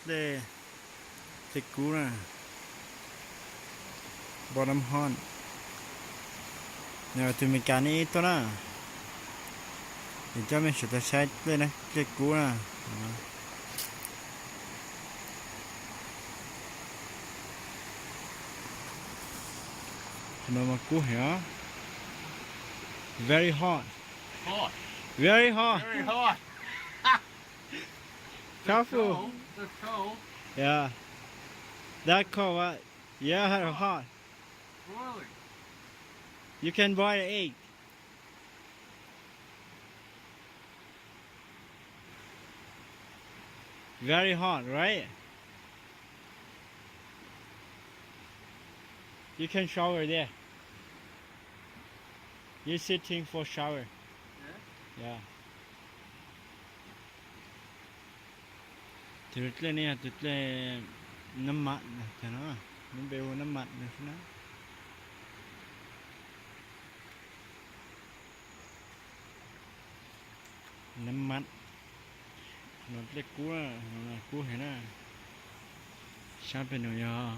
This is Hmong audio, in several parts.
Dlej, dlej kub na, bottom hot. Nws tus Meskas ne ib tug na, es coj mej sawv daws saib dlej na, dlej kub na. Tus no mas kub heev os. Very hot. Hot. Very hot. Very hot. Careful. That's cold. That's cold. Yeah. That cold, what? Yeah, hot. Really? You can boil an egg. Very hot, right? You can shower there. You sitting for shower. Yeah. Yeah. Tus dlej ne yog tus dlej nab mam no, lub npe hu nab mam no xwb na. Nab mam no dlej kub, kub heev na. Sab pem no yog,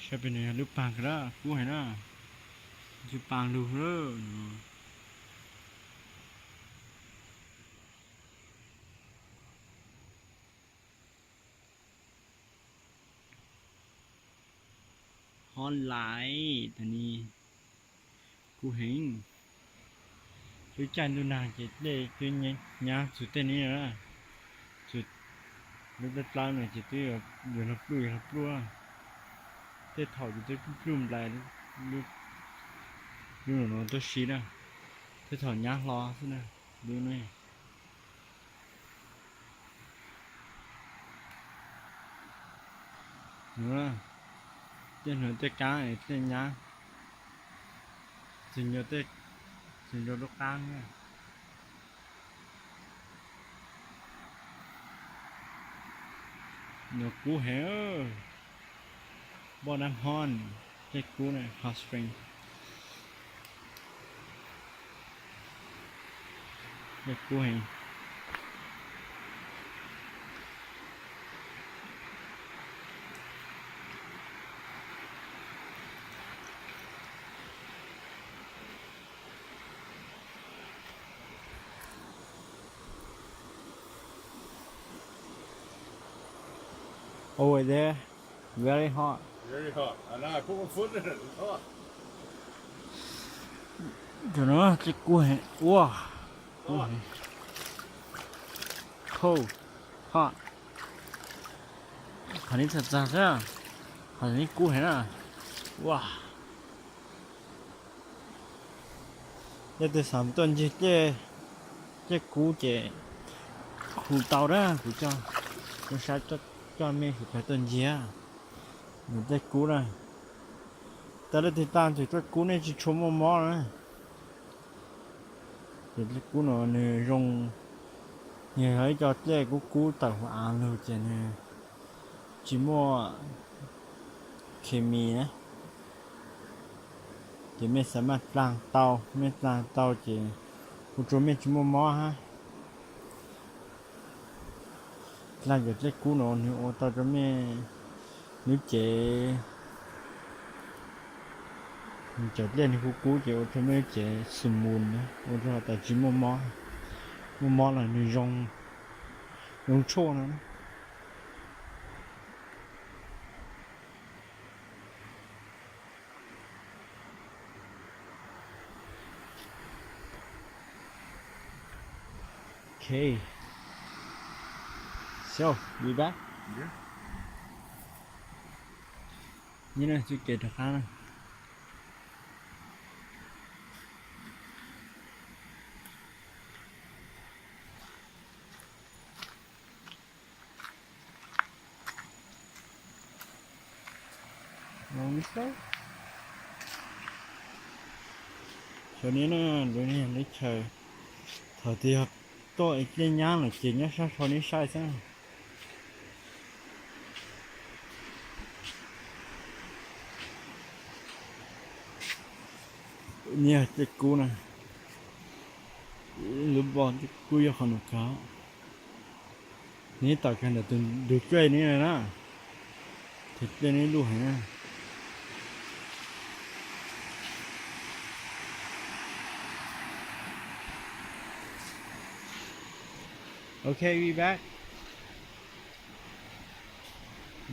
sab pem no yog lub paag kawg na, kub heev na. Lub paag lug lawm. Hot lais tas ni, kub heev. Twb caij ntuj nag ces dlej twb nyab txug tej ni na, txug lub plab plab no ces twb yuav luag pluj yuav luag pluj. Tej thaum ces twb pluj nplais lub, lub no tuaj si na, tej thaum nyab hlo xwb na, lub no. Tej hnuav tej kaab tej nyab, txug ncua tej, txug ncua lub qaab. Nws kub heev, boj nab hov, dlej kub na, hot spring. Dlej kub heev. Over there, very hot. Very hot. I know, I put my foot in it. It's hot. Cov no dlej kub heev. Ua, kub heev. Cold, hot. Qhov ni txag txag xwb, qhov ni kub heev na. Ua. Yog tus xav tuaj ncig dlej kub ces hu tau na, kuv coj, kuv saib coj mej sawv daws tuaj ncig. Nws dlej kub na, tas leej twg tag ntug dlej kub nej tsis tshua muaj mob na. Ces dlej kub no nws zoo, nws yog ib co dlej kub kub tawm hauv av lug ces nws tsis muaj khes mis na. Ces mej xav maj dlaag tau, mej dlaag tau ces ua rua mej tsis muaj mob hab. Dlaag cov dlej kub no nws ua tau rua mej lub cev, cov dlej nws kub kub ces ua rua mej lub cev xum mus na, ua rua has tas tsis muaj mob, muaj mob los nws zoo, zoo tshuaj no na. Okay. So, we back? Yeah. Nyob no txuj kev rov qab na. Saum no na, lub no yog lub chaw, thaum twg yog tuaj dlej nyab lawm ces nyob sab saum no saib xwb. Ni yog dlej kub na, lub Pom kuj yog qhov nus kawg. Neb tom kag ntawm tus ntug dlej neb na, tus dlej neb luj heev na. Ok, we back.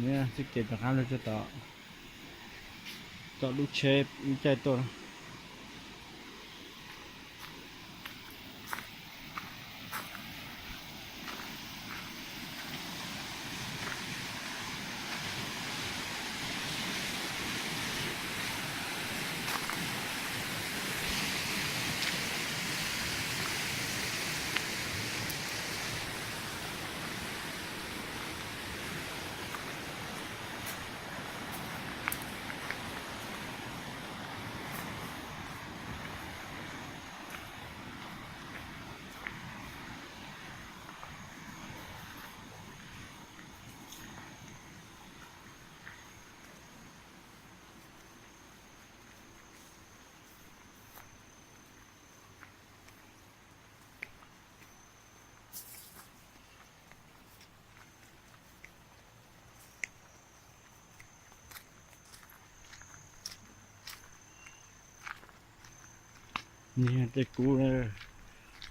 Neb txoj kev rov qab los tso tom, tom lub tsheb ib caij tuaj. Tej kub,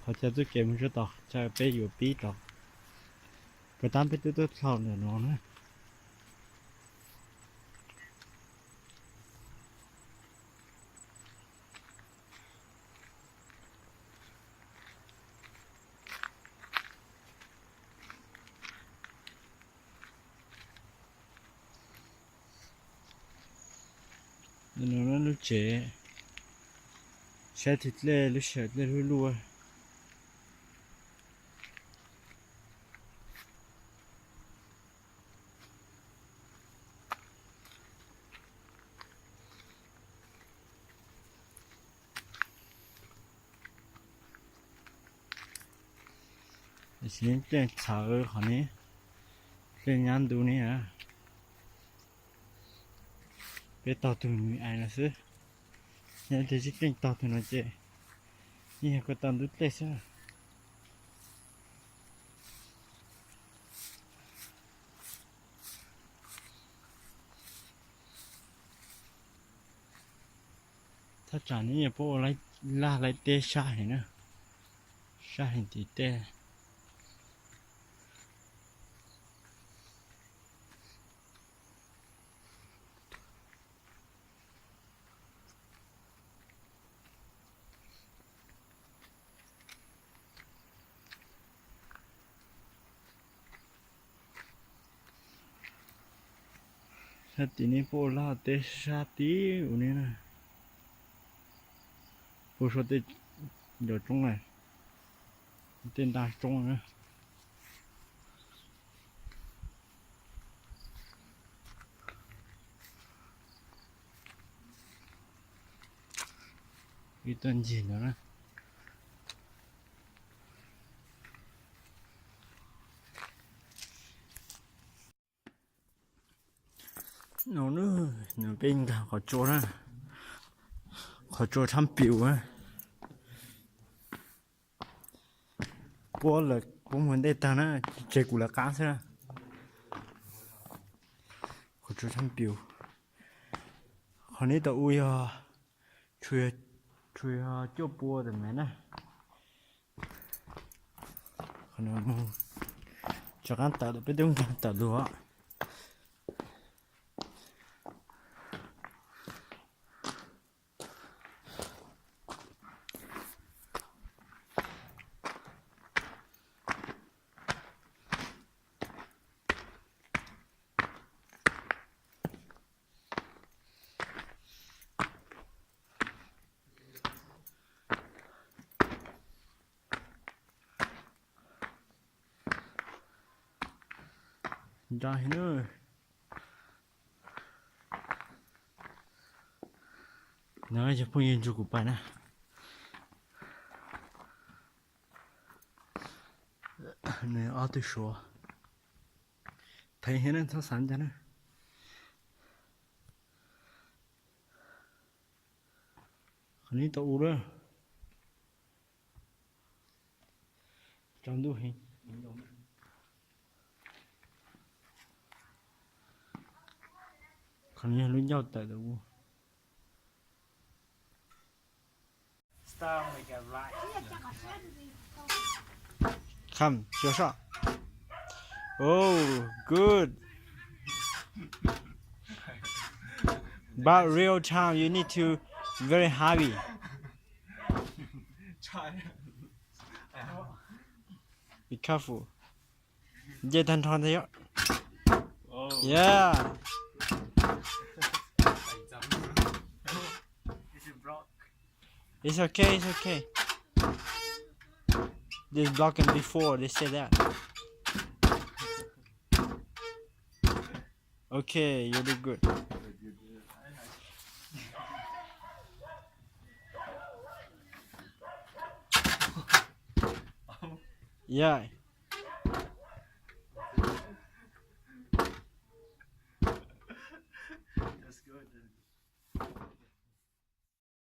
qhov chaw txoj kev mus tso tom chaw peb yuav pib tod, puas tab peb twb tuaj txog ntawm no na. No lub tsev, saib tus dlej lub sij hawm dlej luj luj. Tam sim no dlej txhawv qhov no, dlej nyab ntug no. Peb taug tus me ais no xwb, yog tias tsis dlej taug tus no ces yeej yog koj tau ntub dlej xwb. Thaj tsam no yog puab ua laj laj teb sab heev na, sab heev tim tej. Sab tim no puab ua laj teb sab tib ua no na, puab suav tej ncov roob na, tej ntaj roob na. Ib tug ncig ntawd na. No, nws peb nkag qhov tsua na, qhov tsua tshab pius na. Puab lawv puab mus ntej tag na, tseg kuv lawv qab xwb na. Qhov tsua tshab pius. Qhov no tau ua yog, tshuav yog cuaj pua tawm mev na. Qhov no mus rov qab tawm lawm, peb twb nkag tawm lug. Nrag heev na. No yog phooj ywg nrug kuv pais na. Nws ob tug suav. Theev heev na, txhob xav ncaj na. Qhov no tau ua lawm. Tsaus ntuj heev. Qhov no yog lub ncauj tawm tus ub. Come, show shot. Oh, good. But real time, you need to very heavy. Be careful. Nce tag nrho ntag yom. Yeah. It's okay, it's okay. This broken before, they say that. Okay, you do good. Yeah.